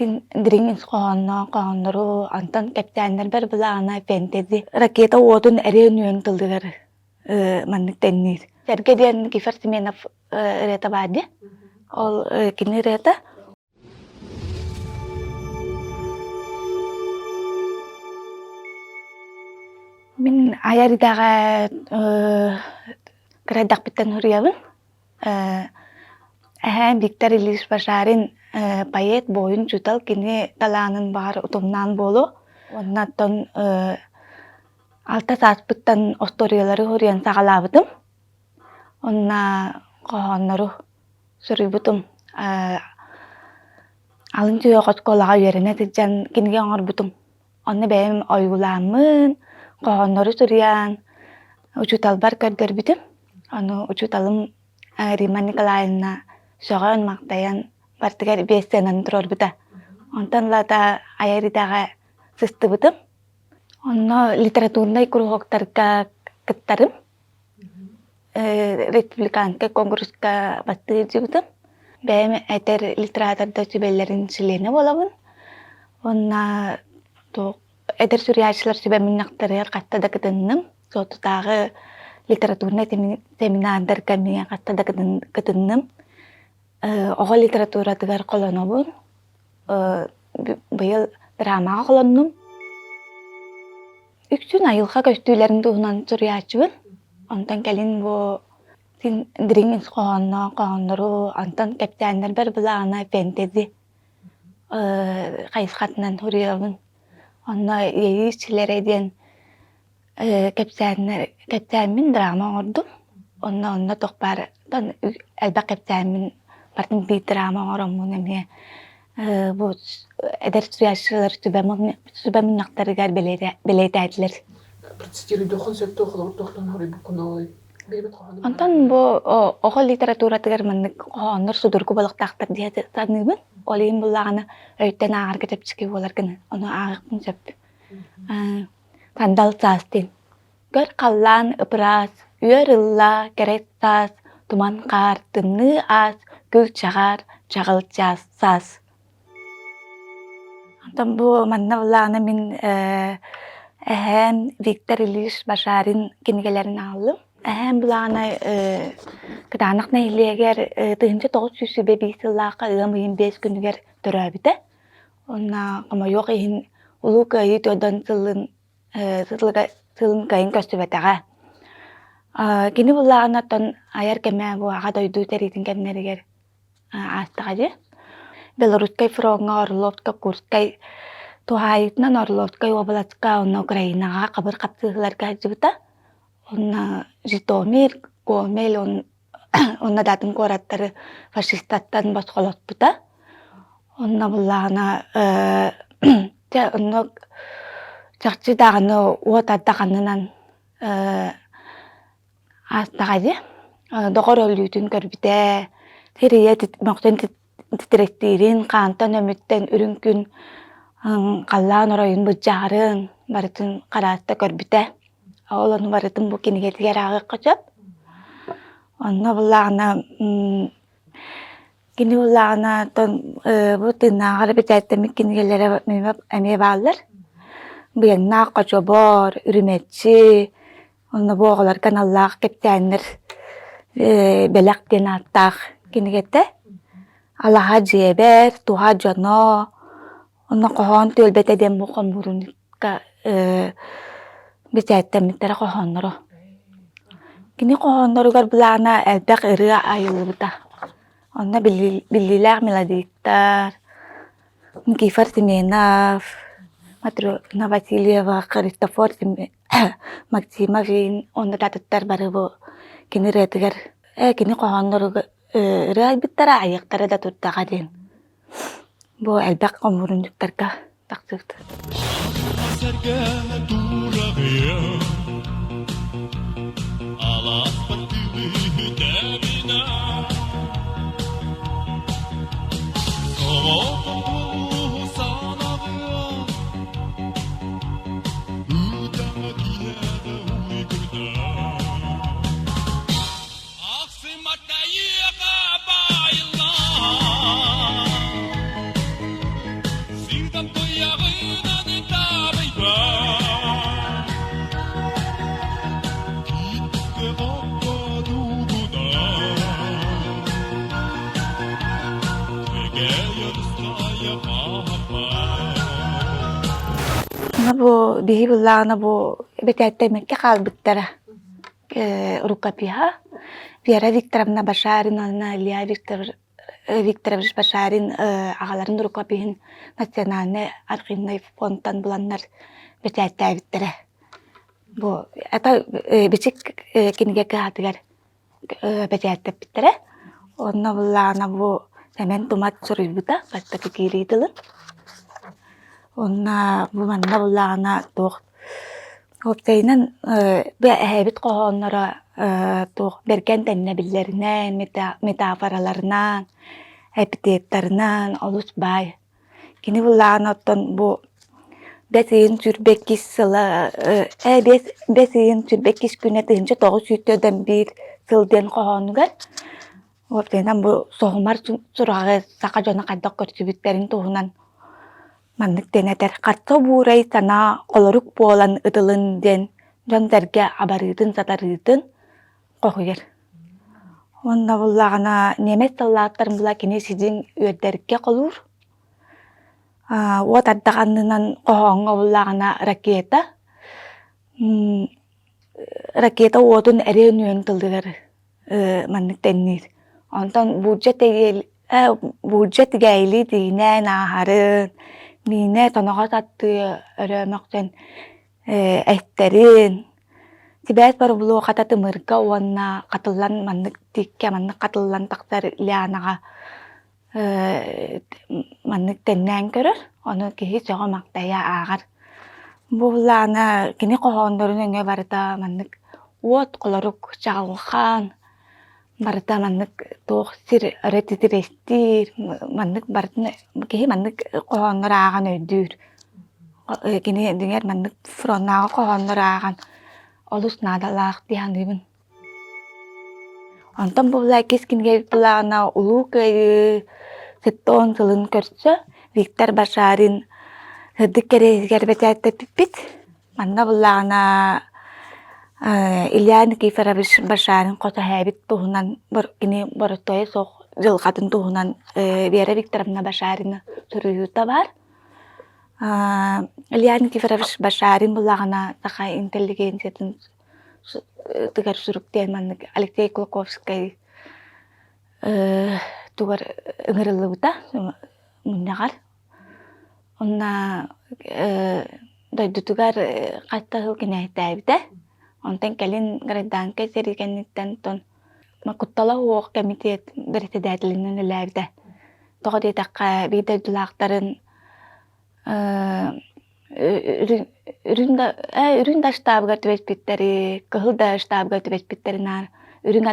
Син дириҥ ис хоһоонноох хоһооннору, онтон кэпсээннэрбэр былаана фэнтези ракета уотун эриэн үөн тылыгар маннык тэнниир. Сэргэ диэн Никифор Семенов ырыата баар дии. Ол кини ырыата. Мин айар идэҕэ кыра эрдэхпиттэн суруйабын. Эһээм Виктор Ильич Башарин поэт, буойун учуутал, кини талаанын баҕар утумнаан буолуо. Уонна оттон алта сааспыттан остуоруйалары суруйан саҕалаабытым. Онно хоһооннору суруйбутум. Алын сүһүөх оскуолаҕа үөрэнэ сылдьан кинигэ оҥорбутум. Онно бэйэм ойуулааммын, хоһооннору суруйан учууталбар көрдөрбүтүм. Ону учууталым Римма Николаевна сөҕөн-махтайан барытыгар биэс сыананы туруорбута. Онтон ылата айар идэҕэ сыстыбытым. Онно литературнай куруһуоктарга кыттарым. Республиканскай конкурска бастыы сылдьыбытым. Бэйэм этэр литератордар сүбэлэрин чилиэнэ буолабын. Уонна туох эдэр суруйааччылар сүбэ мунньахтарыгар хаста да кытынным. Суоттутааҕы литературнай семинардарга эмиэ хаста да кытынным. Оҕо литературатыгар холонобун. Быйыл драмаҕа холоннум. Үксүн айылҕа көстүүлэрин туһунан суруйааччыбын. Онтон кэлин бу син дириҥ ис хоһоонноох хоһооннору, онтон кэпсээннэрбэр былаана фэнтези хайысхатынан суруйабын. Онно Иэйии иччилэрэ диэн кэпсээннэр кэпсээммин драма оҥордум. Онно онно туох баар элбэх кэпсээммин барытын биир драма оҥороммун эмиэ бу эдэр суруйааччылар сүбэ мунньахтарыгар бэлиэтээтилэр. Процитируйдуоххун сөп дуо, холобур туохтан хоруйбуккунуй? Онтон бу оҕо литературатыгар маннык хоһооннор судургу болохтаахтар дии саныыбын. Ол иһин буллаҕына өйтөн ааҕарга чэпчэки буолар гына ону ааҕыахпын сөп. Сандал саас диэн. Көр халлаан ып-ыраас, үөр ылла, кэрэ саас, туман хаар, тымныы аас, күл чаҕаар, чаҕыл чаас саас. Онтон бу манна буллаҕына мин эһээм Виктор Ильич Башарин кинигэлэрин аҕаллым. Эһээм булаҕына Кытаанах нэһилиэгэр 1921 сыллаахха ыам ыйын 5 күнүгэр төрөөбүтэ. Уонна хомойуох иһин Улуу Кыайыы Туйдан сылын сылын кыайан көстүбэтэҕэ. Кини буллаҕына оттон айар кэмэ бу Аҕа дойду сэриитин кэмнэригэр аастаҕа дии. Белорусскай фроҥҥа Орловка, Курскай туһаайыытынан Орловскай уобаласка уонна Украинаҕа хабыр хапсыһыыларга сылдьыбыта. Уонна Житомир, Гомель уонна да атын куораттары фашистартан босхолоспута. Онно буллаҕына дьэ онно чахчы даҕаны уот ардах аннынан аастаҕа дии. Доҕор өлүүтүн көрбүтэ, сирийэ мөхсөн титирэстиирин, хаантан өмүттэн үрүҥ күн халлаан оройун быдьаарын барытын харааста көрбүтэ. Ол ону барытын бу кинигэтигэр ааҕыахха сөп. Онно буллаҕына кини буллаҕына бу тыыннааҕар бэчээттэммит кинигэлэрэ эмиэ бааллар. Быйаҥнаах хочобор, үрүмэччи, онно бу оҕолорго аналлаах кэпсээннэр бэлэх диэн ааттаах кинигэтэ. Алаһа дьиэбэр, туһа дьоно, онно хоһоон түөлбэтэ диэн бу хомуурунньукка бэчээттэммиттэрэ хоһоонноро. Кини хоһоонноругар былаана элбэх ырыа айыллыбыта. Онно биллиилээх мелодиктар Никифор Семенов, Матрена Васильева, Христофор Максимов уонна да атыттар бары бу кини ырыатыгар кини хоһоонноругар ырыа айбыттара, айыахтара да турдаҕа диэн Бу элбэх хомуурунньуктарга тахсыбыт. Тыытан туйаҕынан табыйбат Кииккэ окко дуугунан Эгэйэр сайа хааппат Аны бу биһи быллаҕына бу бэтээттэммэккэ хаалбыттара рукопиһа Вера Викторовна Башарина уонна Илья Викторович Башарин аҕаларын рукопиһын Национальнай архивнай фондтан буланнар бэчээттээбиттэрэ. Бу это бичик кинигэ кыһатыгар бэчээттэппиттэрэ. Онно буллаҕына бу Сэмэн Тумат суруйбута бастакы киирии тылын. Онно бу манна буллаҕына туох Уопсайынан, бу эһээбит хоһоонноро туох бэргэн тэҥнэбиллэринэн, метафораларынан, эпитеттарынан олус баай. Кини былаана оттон бу бэс ыйын 22 сыла бэс ыйын 22 күнэ 1991 сыл диэн хоһоонугар уопсайынан бу соһумар сураҕы саха дьоно хайдах көрсүбүттэрин туһунан Маннык диэн этэр: «Харса буурай санаа холорук буолан ытылын» диэн дьон-сэргэ абарыытын-сатарыытын хоһуйар. Уонна буллаҕына немец саллааттарын була кини сидьиҥ үөрдэргэ холуур. Уот ардах аннынан хоһооҥҥо буллаҕына ракета ракета уотун эриэн үөн тылыгар маннык тэҥниир. Онтон буулдьа буулдьа тигээйилии тииҥнээн ааһарын, миинэ тоноҕос аттыы өрө мөхсөн эттэрин, сибээс боробулуохата тымырга уонна хатыллан маннык тииккэ маннык хатыллан тахсар лианаҕа маннык тэҥнээн көрөр, ону киһи сөҕө-махтайа ааҕар. Бу былаана кини хоһооннорун өҥө барыта маннык уот холорук чаҕылхаан барыта маннык туох сир өрө титирэстиир маннык барытын киһи маннык хоһооннору ааҕан өйдүүр. Кини дьиҥэр маннык фроннааҕы хоһооннору ааҕан олус наадалаах дии саныыбын. Онтон буолла иккис кинигэбит былаана Улуу Кыайыы 70 сылын көрсө Виктор Башарин сырдык кэриэһигэр бэчээттэппиппит. Манна буллаҕына Илья Никифорович Башарин хос эһээбит туһунан кини боростуойа суох дьылҕатын туһунан Вера Викторовна Башарина суруйуута баар. Илья Никифорович Башарин буллаҕына саха интеллигенциятын тыгар сурук диэн маннык Алексей Кулаковскай тугар ыҥырыллыбыта мунньаҕар. Онно дойдутугар хас да сыл кинээстээбитэ. Онтон кэлин гражданскай сэрии кэнниттэн оттон куттала суох кэмитиэт бэрэссэдээтэлинэн үлэлээбитэ. Тоҕо диэтэххэ биир дойдулаахтарын Үрүҥ да үрүҥ да штабыгар түбэспиттэри, кыһыл да штабыгар түбэспиттэри наар үрүҥ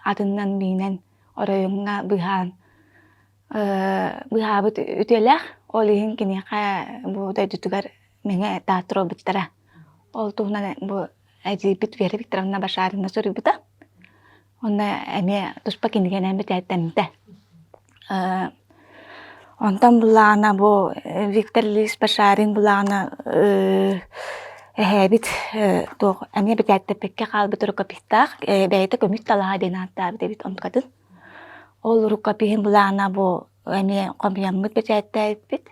атынынан миинэн оройуоҥҥа быыһаан быыһаабыт үтүөлээх. Ол иһин киниэхэ бу дойдутугар мэҥэ таас туруорбуттара. Ол туһунан бу эдьиийбит Вера Викторовна Башарина суруйбута. Онно эмиэ туспа кинигэнэн бэчээттэммитэ. Онтон буллаҕына бу Виктор Ильич Башарин буллаҕына эһээбит туох эмиэ бэчээттэппэккэ хаалбыт рукопистаах бэйэтэ көмүс талаһа диэн ааттаабыт эбит онтукатын. Ол рукопиһын булаана бу эмиэ хомуйаммыт бэчээттээбиппит.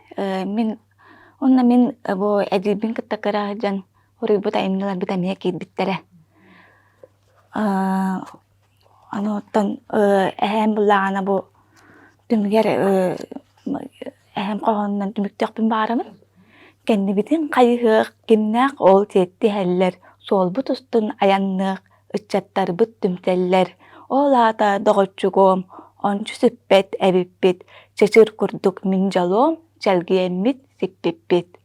Мин онно мин бу эдьиийбин кытта кыра сылдьан суруйбут айымньыларбыт эмиэ киирбиттэрэ. Аны оттон эһээм буллаҕына бу түмүгэр эһээм хоһоонунан түмүктүөхпүн баҕарабын. Кэннибитин хайыһыах, кимнээх ол сиэттиһэллэр, суолбут устун айанныах, ыччаттарбыт түмсэллэр. Ол аата доҕоччугуом, ончу сүппэт эбиппит, чычыр курдук мин дьолуом, чэлгиэммит сиппиппит.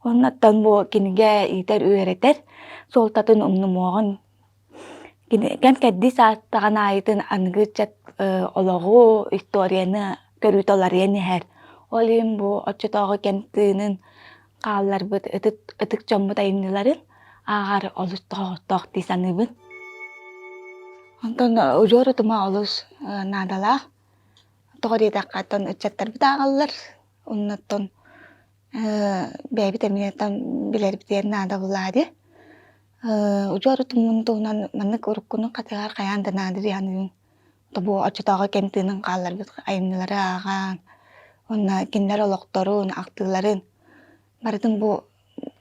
Оннуттан бу кинигэ иитэр-үөрэтэр суолтатын умнумуоҕун Кэм кэрдиис ааттаҕын аайытын аныгы ыччат олоҕу, историяны көрүүтэ уларыйан иһэр. Ол иһин бу оччотооҕу кэм тыынын хаалларбыт ытык ытык дьоммут айымньыларын ааҕар олус тоҕоостоох дии саныыбын. Онтон удьуор утума олус наадалаах. Тоҕо диэтэххэ, оттон ыччаттарбыт ааҕаллар. Оннуттан Бэйэбит эмиэ билэрбитигэр наада буоллаҕа дии. Удьуор утумун туһунан маннык уруккуну хатыһар хайаан да наада дии саныыбын. Бу оччотооҕу кэм тыынын хаалларбыт айымньылары ааҕан, уонна кинилэр олохторун, ахтыыларын барытын бу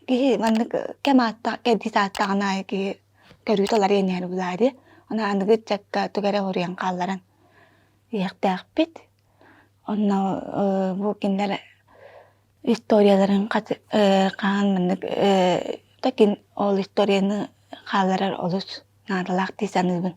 киһи маннык кэм ааттаах кэрдиис ааттаҕын аайы киһи көрүүтэ уларыйан иһэр буоллаҕа дии. Ону аныгы ыччакка тугу эрэ уруйан хаалларан иһиэхтээхпит. Онно бу кинилэр историяларын хаһан маннык такин ол историяны хаалларар олус наадалаах дии саныыбын.